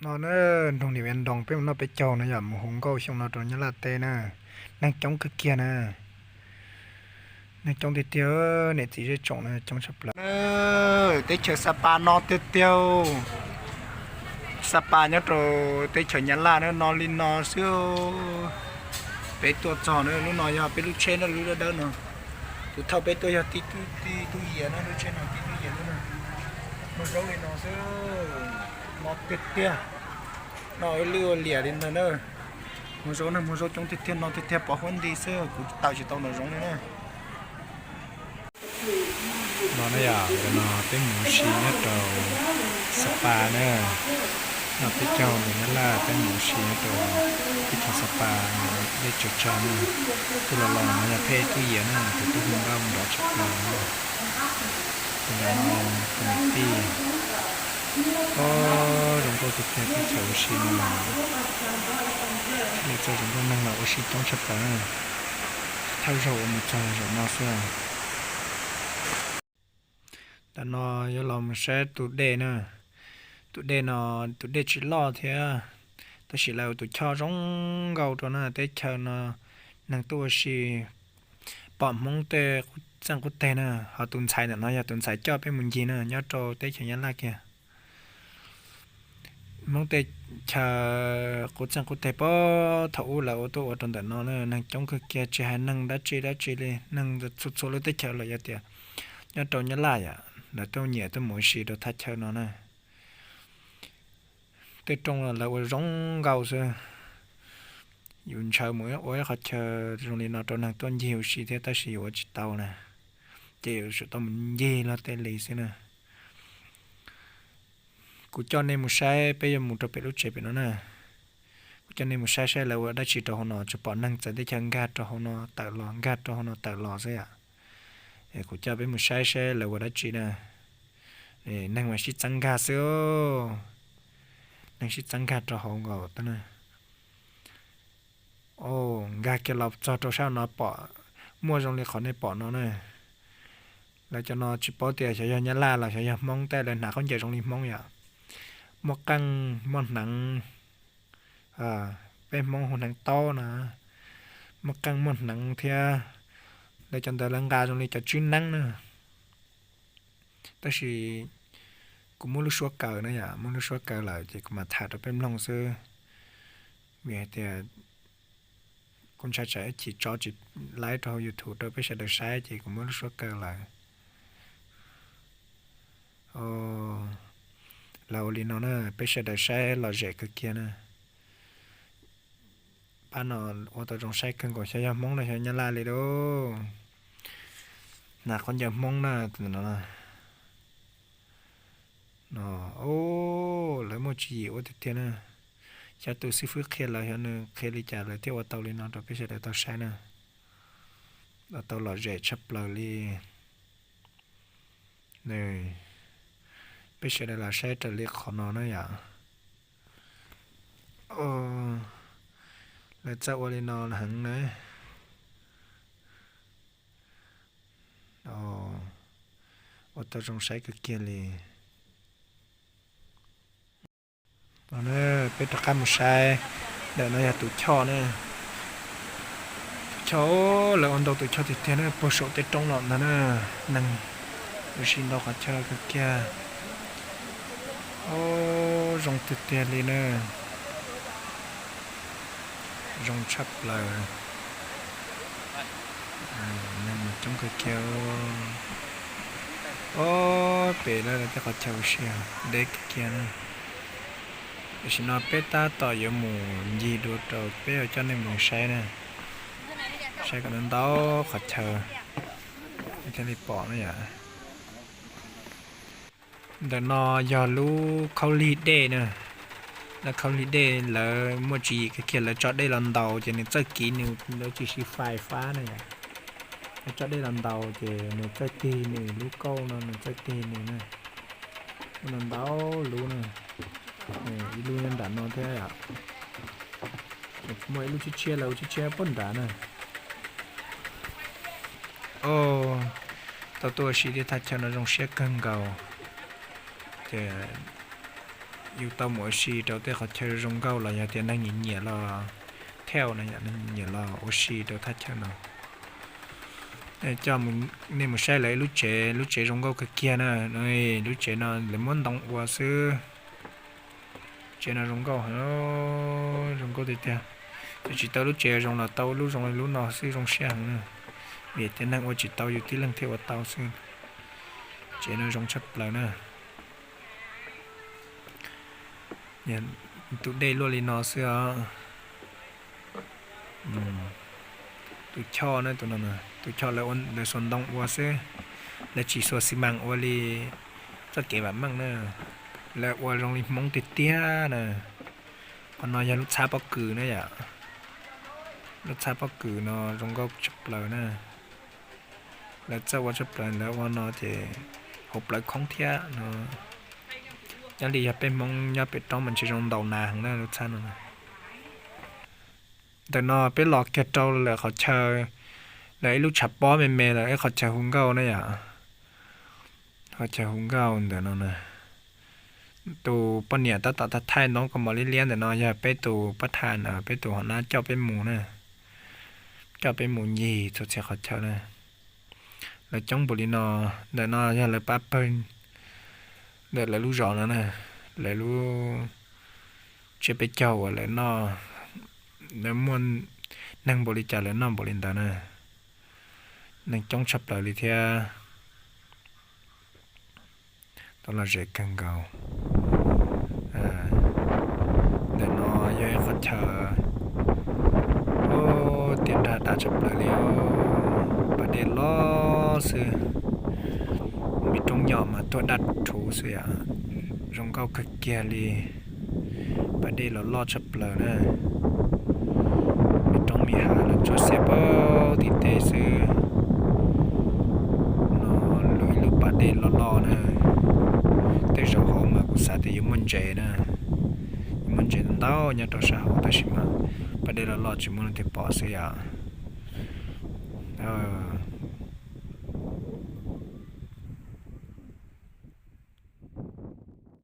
No na, nroog Lis Vias Nroos peb mus noj peb caug no yog mus hu nkauj xyoo no rau Nyab Laj teb na. Neeg coob kawg kiag na. Neeg coob tiag tiag, niam txiv zej tsoom na coob tshaj plaws. Teb chaws Xa Pas no tiag tiag. Xa Pas nyob rau teb chaws Nyab Laj na, no li no xwb. Peb tuaj txog na, lub no yog peb lub tsheb na, lub dawb dawb no. Tus thauj peb tuaj yog tij tub yias na, lub tsheb no tij tub yias lub na. Muag zaub li no xwb, no tiag tiag. No ib lub ua liam li ntawd na. Muag zaub na, muag zaub coob tiag tiag, no tiag tiag pom huab nti xwb, kuv tawm tsis tau nram zoov li na. No na yom, ntawm no peb mus ua si nyob rau Xa Pas na. Noj peb caug ntawm Nyab Laj peb mus ua si nyob rau teb chaws Xa Pas, dej tsawg tsawg na. Tuaj los los no yog peb tub yias na, tus tub hu nkauj nrov tshaj plaws na. Tus ntawm no tus niam tij. Ob, zoo nkauj tiag tiag, teb chaws ua si no los nej txoj zoo nkauj neeg los ua si coob tshaj plaws na. Thawj zaug uas mus txog zaum no xwb. Ntawm no yuav los mus saib tus dej na. Tus dej no, tus dej tsis loj thiab, tab sis lawv ua tus choj zoo nkauj rau na. Teb chaws no neeg tuaj ua si pom Hmoob tej qub txeeg qub teg na. Ho tus ntxhais ntawm no yog tus ntxhais coj peb mus ncig na, nyob rau teb chaws Nyab Laj kiag. Hmoob tej chaw qub txeeg qub teg puag thaum ub lawv ua tuaj ua rau ntawm no na, neeg coob kawg kiag, tsis hais neeg dab tsi dab tsi li, neeg txhua txhua lub teb chaws los yog tias nyob rau Nyab Laj yom, lawv tuaj nyiam tuaj mus ua si rau thaj chaw no na. Tej rooj los lawv ua zoo nkauj xwb. Yus ntshaw mus ua ib qhov chaw zoo li no rau neeg tuaj ncig ua si thiab, tab sis yus ua tsis tau na, ces yus tsum tau mus ncig luag tej li xwb na. Kuv coj nej mus saib, peb yuav mus rau pem lub tsev pem no na. Kuv coj nej mus saib saib lawv ua dab tsi rau hauv no, tsuas pom neeg txawv teb chaws nkag rau hauv no tawm los, nkag rau hauv no tawm los xwb yom. Kuv coj peb mus saib saib lawv ua dab tsi na. Neeg mas sib txeeb nkag xwb. Neeg sib txeeb nkag rau hauv nkaus na. Nkag kiag los txog rau sab no pom muaj zoo li qhov nej pom no na. Lawv cov no tsis paub tias xyov yog Nyab Laj los xyov yog Hmoob, tab lawv hnav khaub ncaws zoo li Hmoob yom. Muaj qeej muaj hneev, peb Hmoob hu hneev taub na. Muaj qeej muaj hneev thiab. Lawv cov ntawd lawv nqa zoo li cov tswb neeb na. Tab sis kuv muab lub suab kaw na yom, muab lub suab kaw lawm ces kuv mam tham rau peb mloog xwb. Vim hais tias kuv ntshai tsam ib chim tso tsis laib rau hauv YouTube rau peb sawv daws saib ces kuv muab lub suab kaw lawm. Lawv ua li no na, peb sawv daws saib lom zem kawg kiag na. Pab no ua tau zoo saib kawg nkaus, xyov yog Hmoob los xyov Nyab Laj li lauj. Hnav khaub ncaws Hmoob na, no. Lawv muaj tswv yim ua tiag tiag na. Xyov tus xib fwb qhia lawv, xyov nws qhia li cas lawv thiaj ua tau li no rau peb sawv daws tau saib na. Ua tau lom zem tshaj plaws li. Peb sawv daws los saib raws li qhov no na yom. Lawv txawj ua li no heev na. Ua tau zoo saib kawg kiag li. Peb rov qab mus saib, ntawm no yog tus choj na. Tus choj, lawv ua ntau tus choj tiag tiag na, puag saum tej roob los ntag na. Neeg ua si ntau qhov chaw kawg kiag. Zoo tiag tiag li na. Zoo tshaj plaws. Neeg mas coob kawg kiag. Ob pem lawv tej qhov chaw ua si deb kawg kiag na. Tam sim no peb tab tom yuav mus ncig dua rau peb yuav coj nej mus saib na. Saib kom ntau ntau qhov chaw thiaj li pom na yom. Ntawm no yog lub khaub lig dej na. Lub khaub lig dej lawv muaj tswv yim kawg kiag, lawv tso dej los ntaus ces nws txawj kiv, nws lawv tsis siv fais fab na yom. Lawv tso dej los ntaus ces nws txawj tig, nws lub kauj no nws txawj tig nws na. Muaj ntau ntau lub na. Ib lub nyob nram no thiab yom. Muaj ib lub tshiab tshiab, lawv ua tshiab tshiab puag nrad na. Tau tuaj ua si tej thaj chaw no zoo siab kawg nkaus. Ces yus tau mus ua si rau tej qhov chaw zoo nkauj los yog tias neeg nyiam nyiam los thauj no, yog neeg nyiam nyiam los ua si rau thaj chaw no. Coj nej mus saib lawv ib lub tsev, lub tsev zoo nkauj kawg kiag na. Lub tsev no lawv muab ntoo ua xwb. Tsev no zoo nkauj, zoo nkauj tiag tiag. Ces tsis tau lub tsev zoo los tau lub zoo li lub no xwb zoo siab heev na. Vim tias neeg ua tsis tau, yus tib leeg thiaj ua tau xwb. Tsev no zoo tshaj plaws na. Tus dej luaj li no xwb os. Tus choj na, tus no, tus choj lawv xuas ntoo ua xwb, lawv tsis xuas xi mas ua li txoj kev vam meej na. Lawv ua zoo li Hmoob tiag tiag na. Qhov no yog lub txhab pob kws na yom. Lub txhab pob kws no zoo nkauj tshaj plaws na. Lawv txawj ua tshaj plaws, lawv ua no ces hauv plawv khoob thiab no. Nyob li yog peb Hmoob nyob pem roob mas ntshe zoo ntaus nas heev na lub txhab no. Ntawm no peb los kiag rau lawv qhov chaw, lawv ib lub tshav pob me me, lawv ib qhov chaw hu nkauj na yom. Qhov chaw hu nkauj ntawm no na. Tus poj niam tab tom thaij ntoo kaus mom liab liab ntawm no yog peb tus pab thaj, peb tus hom nab coj peb mus na, coj peb mus ncig txhua txhia qhov chaw na. Lawv coob npaum li no, ntawm no yog lawv pab pawg ntawm lawv lub zos no na, lawv lub tsiab peb caug uas lawv noj, lawv muaj neeg npaum li cas lawv noj npaum li ntawd na. Neeg coob tshaj plaws li thiab. Tau lom zem kawg nkaus. Ntawm no yog ib qhov chaw tiaj nrag tas tshaj plaws li, pas dej loj xwb. Me roob nyom mas tuag daj rhuv xwb yom. Zoo nkauj kawg kiag li. Pas dej los loj tshaj plaws na. Me roob me hav los tsuas xiab pab tim teb xwb. No lub ib lub pas dej loj loj na. Tej zaum hauv mas kuv xav tias yuav muaj ntses na, yuav muaj ntses ntau nyob rau sab hauv tab sis mas pas dej loj loj tsis muaj leej twg pom xwb yom.